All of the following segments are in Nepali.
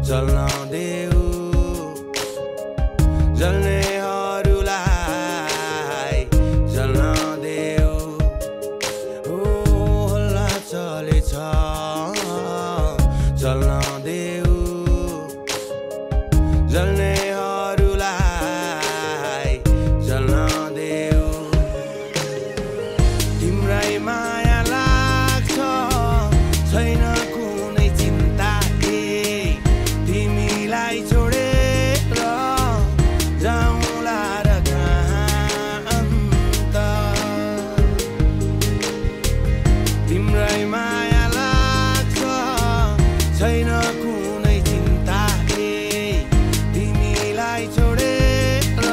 जल्न देऊ जल्नेहरूलाई जल्न देऊ हल्ला चलेछ जल्न देऊ जल्नेहरूलाई जल्न देऊ तिम्रै माया लाग्छ छैन कुनै चिन्ता तिमीलाई छोडेर जाउँला र अन्त तिम्रै माया लाग्छ छैन कुनै चिन्ता तिमीलाई छोडेर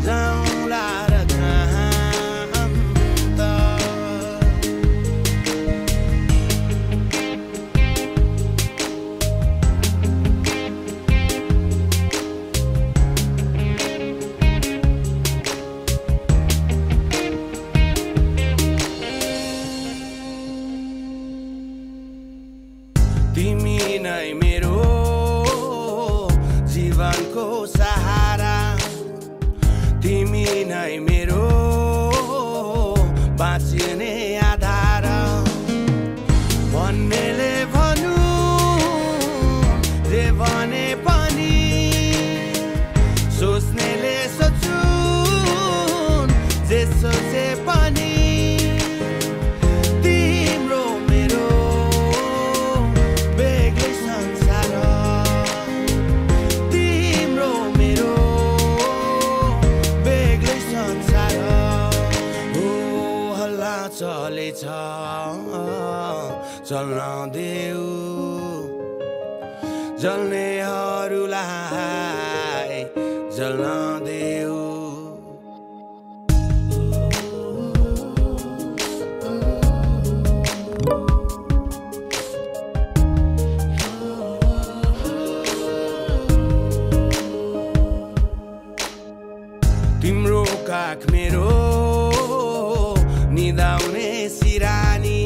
जाउँला र अन्त तिमी नै मेरो जीवनको सहारा तिमी नै मेरो बाँच्ने आधार भन्नेले भन्नु जे भने पनि सोच्नेले सोचुन् जे सोचे पनि चलेछ चल्न देऊ जल्नेहरूलाई जल्न देऊ तिम्रो काख मेरो निदाउने सिरानी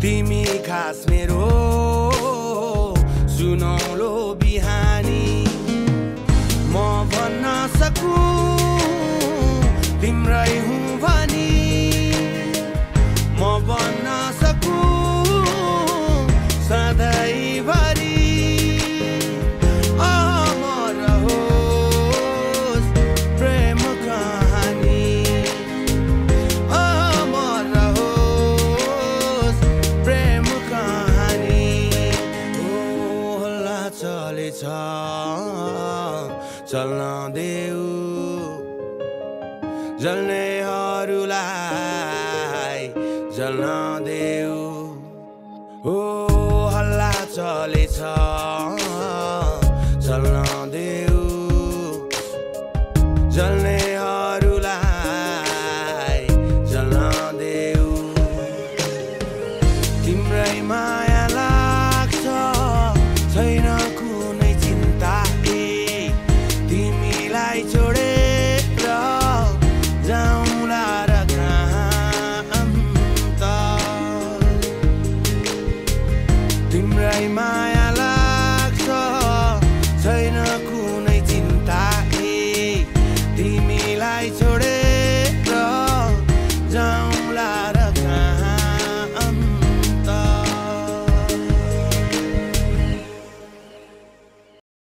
तिमी खास मेरो सुनौलो बिहानी म भन्न सकूं तिम्रै हुँ भनी म भन्न सकूं सधैँभरि चलेछ चल्न देऊ जल्नेहरूलाई जल्न देऊ हल्ला चलेछ